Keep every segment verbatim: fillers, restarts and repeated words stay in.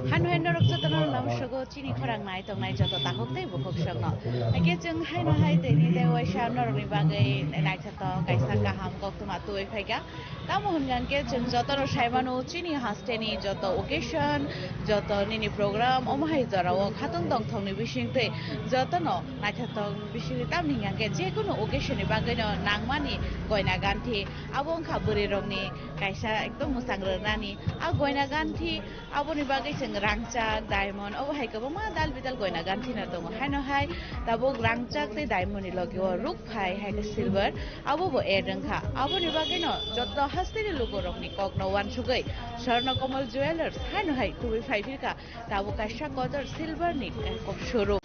Hano hai norok jotono namasago chini khorang nai tongnai joto takhuk tei bukhuk songno. Hake chwng haino hai tei ni tei waisa norokni bagwi naithotok kaisa kaham koktwma tubui phaikha. Tamo hwnkha hwnkhe chwng jotono saimano chini hasteni joto occasion, joto nini program omo hai jorao khatungtong thokni bisingtwi jotono naithotok bisingtwi tamni hwnkha hwnkhe jekunu occasion ni bagwino nangmani goina ganthi. Abo wngkha bwrwirokni kaisa ekdom mwchang rwnani. A goina ganthi aboni bagwi chwng rangchak, diamond, obo hai kwbangma dal bidal goina ganthino tongo. Haino hai tabuk rangchak tei diamond ni logi o ruk phai hai khe silver, abo bo add wngkha. Aboni bagwino joto hasteni lukurokni kokno uansugwi Swarna Kamal Jewellers haino hai tubui phai phirkha tabuk kaisa kotor silver ni kok showroom.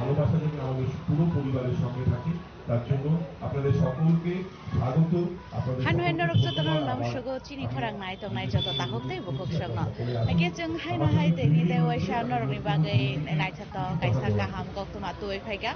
ভালোবাসা যাতে আমাদের পুরো পরিবারের সঙ্গে থাকে, তার জন্য আপনাদের সকলকে স্বাগত। আপনাদের Hano hai সকলকে norok jotono ধন্যবাদ। আমার namasago chini khorang nai tongnai joto takhuk tei bukhuk songno. Hake chwng haino hai tei ni tei waisa norokni bagwi naithotok kaisa kaham koktwma tubui phaikha.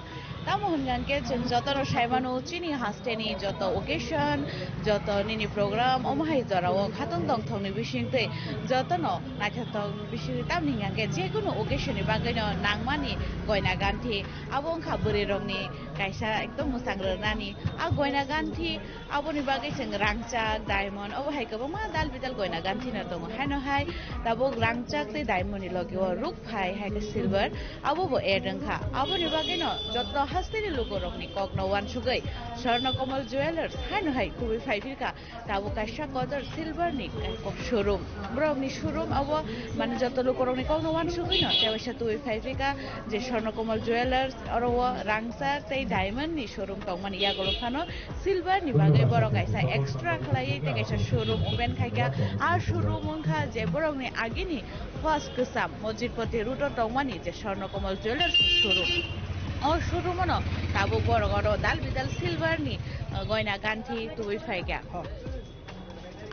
Tamo hwnkha hwnkhe chwng jotono saimano chini hasteni joto occasion, joto nini program omo hai jorao khatungtong thokni bisingtwi jotono naithotok bisingtwi tamni hwnkha hwnkhe jekunu occasion ni bagwino nangmani goina ganthi. Abo wngkha bwrwirokni kaisa ekdom mwchang rwnani. A goina ganthi aboni bagwi chwng rangchak, diamond, obo hai kwbangma dal bidal goina ganthino tongo. Haino hai tabuk rangchak tei diamond ni logi o ruk phai hai khe silver, abo bo add wngkha. Aboni bagwino joto hasteni lukurokni kokno uansugwi Swarna Kamal Jewellers haino hai tubui phai phirkha tabuk kaisa kotor silver ni kok showroom. Borokni showroom abo mane joto lukurokni kokno uansugwino tei waisa tubui phai phirkha je Swarna Kamal Jewellers oro o rangchak tei diamond ni showroom tongmani yagulo phano silver ni bagwi borok kaisa extra khlaiwi tei kaisa showroom open khaikha. A showroom wngkha je borokni agini first kwcham Mojitpati road o tongmani je Swarna Kamal Jewellers ni showroom. O showroom ono tabuk borok oro dal bidal silver ni, uh, goina ganthi tubui phaikha.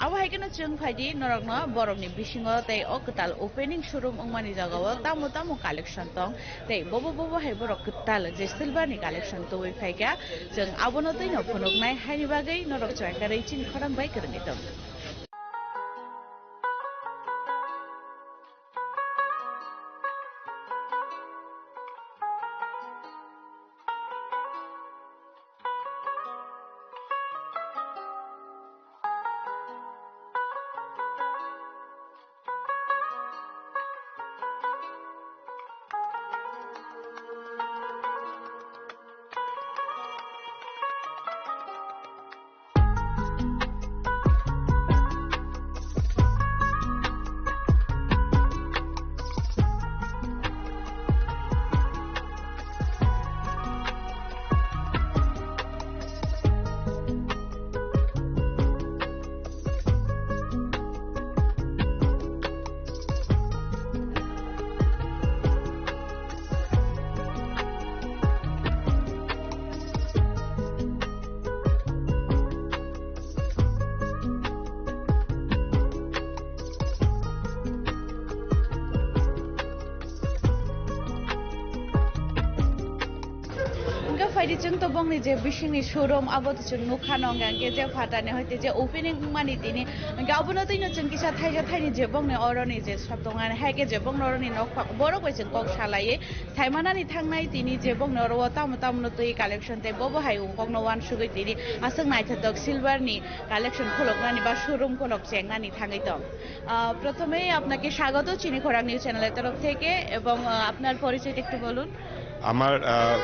Abo hai kheno chwng phaidi norokno borokni bisingo tei o kwtal opening showroom wngmani jagao tamo tamo collection tong tei bobo bobo hai borok kwtal je silver ni collection tubui phaikha, chwng abono twino phunuknai haini bagwi norok chwng karwi chini khorang bai kwrwngwi tong. Hwnkhe phaidi chwng to bongni je bisingni showroom abo to chwng nukha no, hwnkhe je phatani hoite je opening wngmani tini, hwnkhe abono twino chwng kisa thaija thaini je bongni oroni je shop tongmani, hai khe je bongni oroni nokphak borok bai chwng kok salaiwi saimanani thangnai tini je bongni oro o tamo tamo no twi collection tei bobo hai kokno uansugwi tini aswk naithotok silver ni collection khuluknani ba showroom khulok chengnani thangwi tong. আহ, প্রথমেই আপনাকে স্বাগত চিনি খোরাং নিউজ চ্যানেলের তরফ থেকে এবং, আহ, আপনার পরিচয়টা একটু বলুন। আমার, আহ,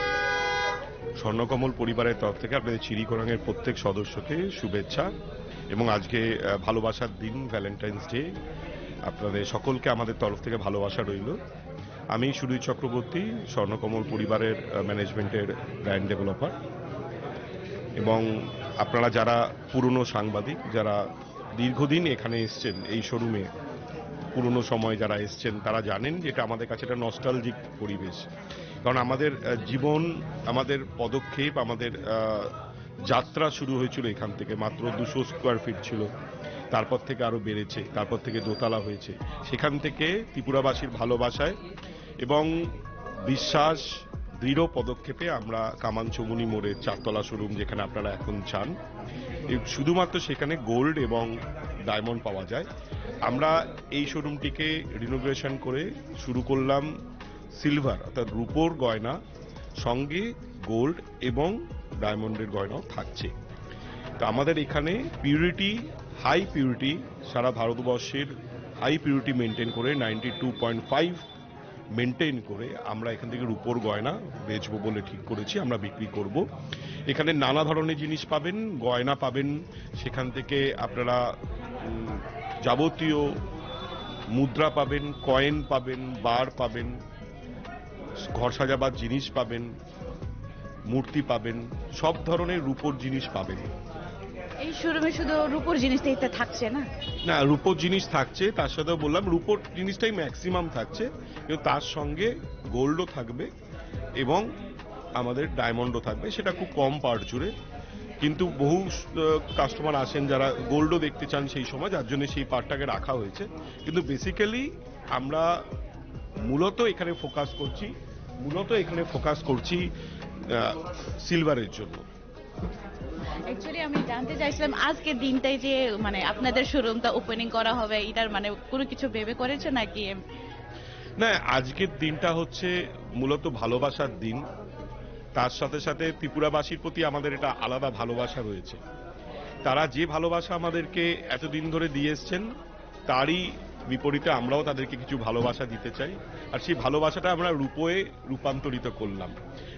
স্বর্ণকমল পরিবারের তরফ থেকে আপনাদের চিনি খোরাংয়ের প্রত্যেক সদস্যকে শুভেচ্ছা এবং আজকে, আহ, ভালোবাসার দিন, ভ্যালেন্টাইন্স ডে, আপনাদের সকলকে আমাদের তরফ থেকে ভালোবাসা রইল। আমি সুনীল চক্রবর্তী, স্বর্ণকমল পরিবারের, আহ, ম্যানেজমেন্টের ব্র্যান্ড ডেভেলপার। এবং আপনারা যারা পুরনো সাংবাদিক, যারা দীর্ঘদিন এখানে এসছেন এই শোরুমে, পুরনো সময় যারা এসছেন, তারা জানেন যে এটা আমাদের কাছে একটা নস্টালজিক পরিবেশ। কারণ আমাদের, আহ, জীবন, আমাদের পদক্ষেপ, আমাদের, আহ, যাত্রা শুরু হয়েছিল এখান থেকে, মাত্র দুশো স্কোয়ার ফিট ছিল, তারপর থেকে আরও বেড়েছে, তারপর থেকে দোতলা হয়েছে। সেখান থেকে ত্রিপুরাবাসীর ভালোবাসায় এবং বিশ্বাস, দৃঢ় পদক্ষেপে আমরা কামান চৌমুহনী মোড়ের চারতলা শোরুম, যেখানে আপনারা এখন চান, এই শুধুমাত্র সেখানে গোল্ড এবং ডায়মন্ড পাওয়া যায়। আমরা এই শোরুমটিকে রিনোভেশন করে শুরু করলাম সিলভার অর্থাৎ রূপোর গয়না, সঙ্গে গোল্ড এবং ডায়মন্ডের গয়নাও থাকছে। তো আমাদের এখানে পিউরিটি, হাই পিউরিটি, সারা ভারতবর্ষের হাই পিউরিটি মেনটেন করে, ninety two point five maintain করে আমরা এখান থেকে রূপোর গয়না বেচবো বলে ঠিক করেছি, আমরা বিক্রি করব। এখানে নানা ধরনের জিনিস পাবেন, গয়না পাবেন, সেখান থেকে আপনারা উম, যাবতীয় মুদ্রা পাবেন, কয়েন পাবেন, বার পাবেন, ঘর সাজাবার জিনিস পাবেন, মূর্তি পাবেন, সব ধরনের রূপোর জিনিস পাবেন। এই শোরুমে শুধু রূপোর জিনিস দেখতে থাকছে না? না, রূপোর জিনিস থাকছে, তার সাথে বললাম রূপোর জিনিসটাই ম্যাক্সিমাম থাকছে, কিন্তু তার সঙ্গে গোল্ডও থাকবে এবং আমাদের ডায়মন্ডও থাকবে, সেটা খুব কম পার্ট জুড়ে। কিন্তু বহু কাস্টমার আসেন যারা গোল্ডও দেখতে চান সেই সময়, যার জন্য সেই পার্টটাকে রাখা হয়েছে। কিন্তু বেসিক্যালি আমরা মূলত এখানে ফোকাস করছি, মূলত এখানে ফোকাস করছি সিলভারের জন্য। অ্যাকচুয়ালি আমি জানতে চাইছিলাম, আজকের দিনটাই যে মানে আপনাদের শোরুমটা ওপেনিং করা হবে, এটার মানে কোনো কিছু ভেবে করেছো নাকি? না, আজকের দিনটা হচ্ছে মূলত ভালোবাসার দিন। তার সাথে সাথে ত্রিপুরাবাসীর প্রতি আমাদের এটা আলাদা ভালোবাসা রয়েছে। তারা যে ভালোবাসা আমাদেরকে এতদিন ধরে দিয়ে এসছেন, তারই বিপরীতে আমরাও তাদেরকে কিছু ভালোবাসা দিতে চাই। আর সেই ভালোবাসাটা আমরা রূপোয় রূপান্তরিত করলাম,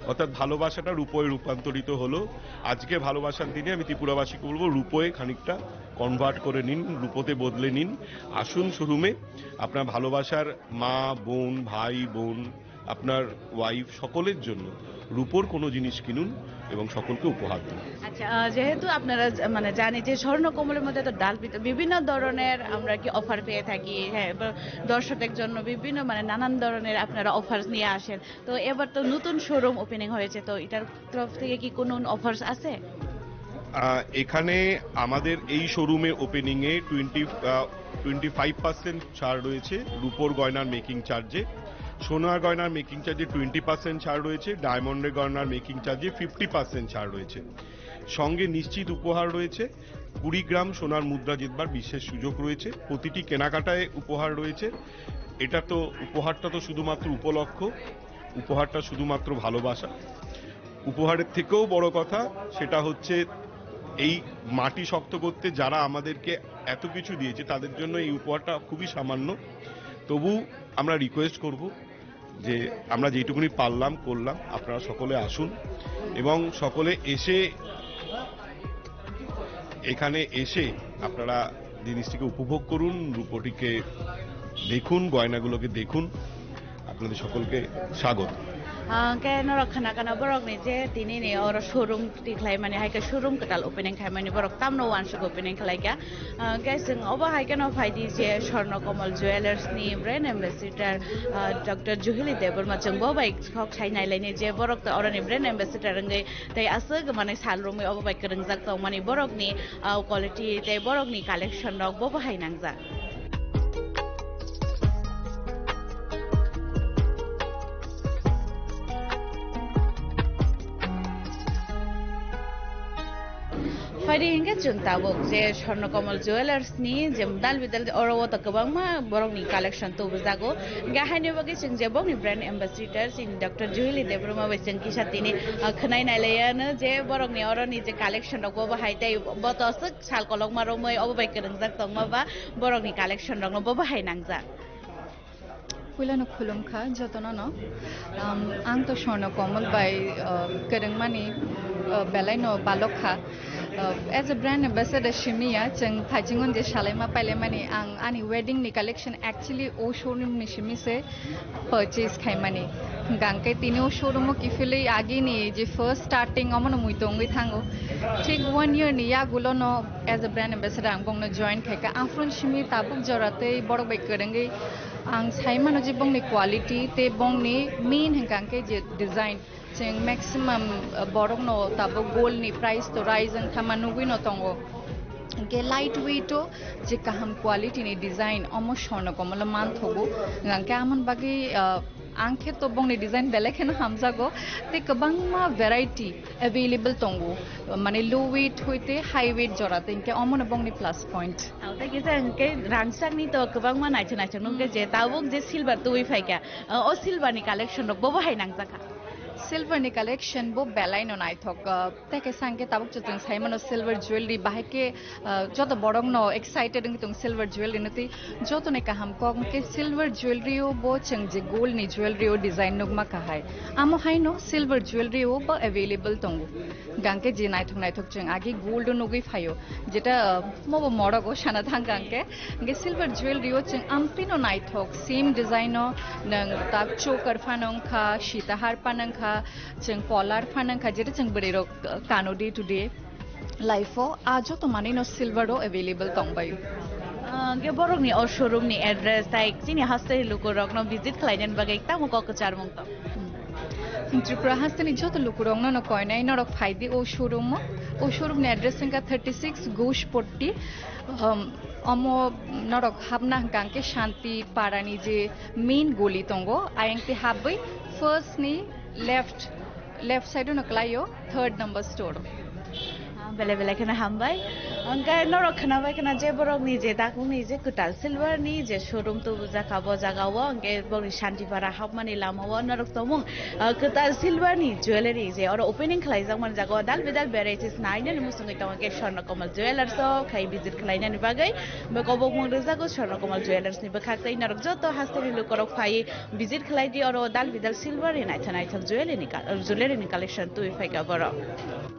অর্থাৎ ভালোবাসাটা রূপোয় রূপান্তরিত হলো। আজকে ভালোবাসার দিনে আমি ত্রিপুরাবাসীকে বলবো, রূপোয় খানিকটা কনভার্ট করে নিন, রূপোতে বদলে নিন। আসুন শোরুমে, আপনার ভালোবাসার মা, বোন, ভাই, বোন, আপনার ওয়াইফ, সকলের জন্য রূপোর কোনো জিনিস কিনুন এবং সকলকে উপহার দিন। আচ্ছা, আহ, যেহেতু আপনারা জা- মানে জানি যে স্বর্ণ কমলের মধ্যে তো ডাল পিঠা বিভিন্ন ধরনের আমরা কি অফার পেয়ে থাকি, হ্যাঁ, বা দর্শকদের জন্য বিভিন্ন মানে নানান ধরনের আপনারা অফার্স নিয়ে আসেন। তো এবার তো নতুন শোরুম ওপেনিং হয়েছে, তো এটার তরফ থেকে কি কোনো অফার্স আছে? আহ, এখানে আমাদের এই শোরুমে ওপেনিংয়ে টোয়েন্টি টোয়েন্টি ফাইভ পার্সেন্ট ছাড় রয়েছে রূপোর গয়নার মেকিং চার্জে। সোনার গয়নার মেকিং চার্জে টোয়েন্টি পার্সেন্ট ছাড় রয়েছে, ডায়মন্ডের গয়নার মেকিং চার্জে ফিফটি পার্সেন্ট ছাড় রয়েছে। সঙ্গে নিশ্চিত উপহার রয়েছে, কুড়ি গ্রাম সোনার মুদ্রা জিতবার বিশেষ সুযোগ রয়েছে। প্রতিটি কেনাকাটায় উপহার রয়েছে। এটা তো, উপহারটা তো শুধুমাত্র উপলক্ষ, উপহারটা শুধুমাত্র ভালোবাসা। উপহারের থেকেও বড় কথা সেটা হচ্ছে এই মাটি শক্ত করতে যারা আমাদেরকে এত কিছু দিয়েছে, তাদের জন্য এই উপহারটা খুবই সামান্য। তবু আমরা রিকোয়েস্ট করব যে আমরা যেটুকুনি পারলাম করলাম, আপনারা সকলে আসুন এবং সকলে এসে, এখানে এসে আপনারা জিনিসটিকে উপভোগ করুন, রূপোটিকে দেখুন, গয়নাগুলোকে দেখুন। আপনাদের সকলকে স্বাগত। Hwnkhe norok khna khna borok ni je tini ni oro showroom tikhlai mani hai khe showroom kwtal opening khai mani borok tamno uansuk opening khlai kha. Hwnkhe chwng obo hai kheno phai di je Swarna Kamal Jewellers ni brand ambassador, ah, Doctor Juhili Debbarma, chwng bo bai kok sai nai lai ni je borok to oro ni brand ambassador wngwi tei aswk mani sal romwi obo bai kwrwngjak tong mani borok ni, ah, quality tei borok ni collection rok bo bo hai nangjak. Phaidi hwnkhe chwng tabuk je Swarna Kamal Jewellers ni je dal bidal oro o to kwbangma borok ni collection tubujago. Hwnkhe haini bagwi chwng je bokni brand ambassador chini Doctor Juhili Debbarma bai chwng kisa tini, ah, khwnai nai lai ano je borok ni oro ni je collection rok bo bo hai tei bo to aswk sal kolokma romwi obo bai kwrwngjak tongma ba borok ni collection rok no bo bo hai nangjak. Puilano khulumkha jotono no. Um, ang to Swarna Kamal bai, uh, kwrwngmani, uh, belai no balok kha. Uh, as a brand ambassador simiya, chwng phaijingon je salaima pailaimani, ang ani wedding ni collection actually o showroom ni simi se purchase khaimani. Hwnkhe tini o showroom o kiphilwi agini je first starting omono mui tongwi thango. Thik one year ni yagulo no as a brand ambassador ang bongno join khaikha. Aphuru simi tabuk jora tei borok bai kwrwngwi ang sai mano je bongni quality tei bongni main hwnkha hwnkhe je design. Chwng maximum, uh, borokno tabuk gold ni price to rise wngkha ma nugwi no tongo. Hwnkhe light weight o je kaham quality ni design omo Swarna Kamal o manthogo. Hwnkhe amoni bagwi, uh, Ang khe to bongni design belai kheno hamjago, tei kwbangma variety available tongo, mane low weight hoite high weight jora, tei hwnkhe omono bongni plus point. Ang tei kisa hwnkhe rangchakni to kwbangma naithok naithok nukhe je tabuk je silver tubui phaikha, o silver ni collection rok bobo hai nangjakha. Silver ni collection bo belai no naithok, ah, tei kaisa hwnkhe tabuk chwng sai mano silver jewelry bahai khe, ah, joto borok no excited wngwi tong silver jewelry no tei joto ni kaham kok hwnkhe silver jewelry o bo chwng je gold ni jewelry o design nukma kahai, amo hai no silver jewelry o bo available tongo. Hwnkhe je naithok naithok chwng agi gold o nugwi phaio, jeta, ah, mobo morogo sana thangkha hwnkhe. Hwnkhe silver jewelry o chwng amtwino naithok, same design o nwng tak choker phano wngkha, sitahar phano wngkha, chwng polar phano wngkha, jeta chwng bwrwi rok kano day to day life o, a joto manwi no silver o available tongbai. Ah, hwnkhe borokni o showroom ni address tai chini hasteni lukurokno visit khlainani bagwi tamo kok kwcharmung tong? Chwng Tripura hasteni joto lukurokno no koinai norok phaidi o showroom o. O showroom ni address wngkha thirty six Ghosh Potti. Um, omo norok hapna hwnkha hwnkhe Shanti Parani je main goli tongo, ayang tei habwi first ni left, left side o no kwlaio third number store. Ah, belai belai kheno hambai. Hwnkhe norok khnabai khna je borokni je dakungni je kwtal silver ni je showroom tubujak abo jaga o, hwnkhe borokni Shantipara hapmani lama o norok tongmung, ah, kwtal silver ni jewelry je oro opening khlaijakmani jaga o dal bidal varieties nainani muchungwi tongo khe Swarna Kamal Jewellers o khai visit khlainani bagwi. Bo kobokmung rwjago Swarna Kamal Jewellers ni bwkhak tei norok joto hasteni lukorok phai visit khlai di, oro dal bidal silver ni naithok naithok jewelry ni ka-, jewelry ni collection tubui phaikha borok.